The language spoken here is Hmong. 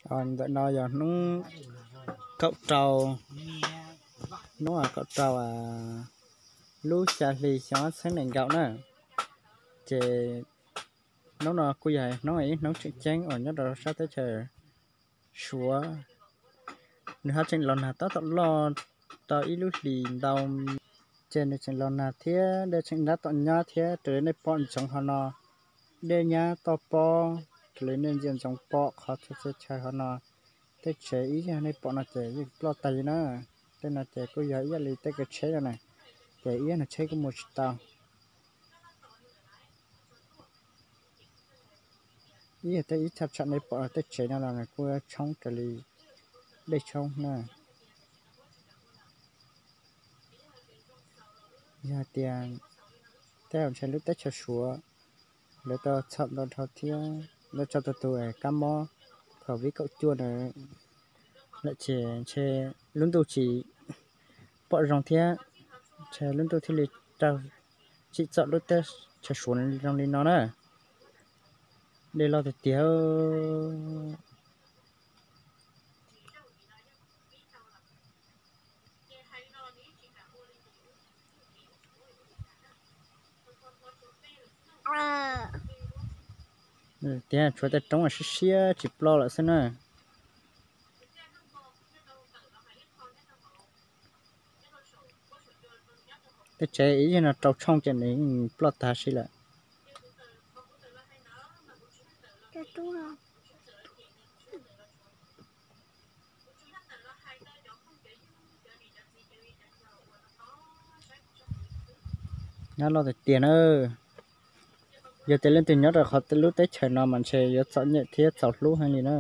Ntawm no yog hnub kaum rau, hnub kaum rau lub xya hli xyoo ob txhiab nees nkaum na. Ces hnub no kuj yog hnub ib hnub tseem ceeb uas nyob rau sab teb chaws Suav, nws ho tseem los nag tab tom loj tau ib lub hlis ntau. Ces nws tseem los nag thiab dej tseem tab tom nyab thiab raws li nej pom ntsoov hauv no, dej nyab toj pob raws li nej ntsia ntsoov pom qhov txhia txhia chaw hauv no. Tej tsev ib yam nej pom no ces yeej ploj tag li na. Tej no ces kuj yog ib yam li tej kev tsheb no na, ces ib yam no tsheb kuj mus tsis tau. Ib yam tej ib thaj tsam nej pom tej tsev no los kuj tshoob raws li dej tshoob na. Yog hais tias tej zaum ntshe lub teb chaws Suav lawv tau txhom ntau dhau thiab lawv tso tau tus kab mob COVID kaum cuaj ntawd lawm ces ntshe lub ntuj tsis pom zoo thiab, ntshe lub ntuj thiaj li raug tsim txom lub teb chaws Suav zoo li no na. Dej loj tiag tiag. Tias tshuav tej roob siab siab tsis ploj lawm xwb na. Tej tsev ib yam no rau tshooj ces nws ploj tag si lawm. Nyab loj tiag tiag na. Yog tias leej twg nyob rau qhov lub teb chaws no mas ntshe yuav txom nyem thiab txaus hlub heev li na.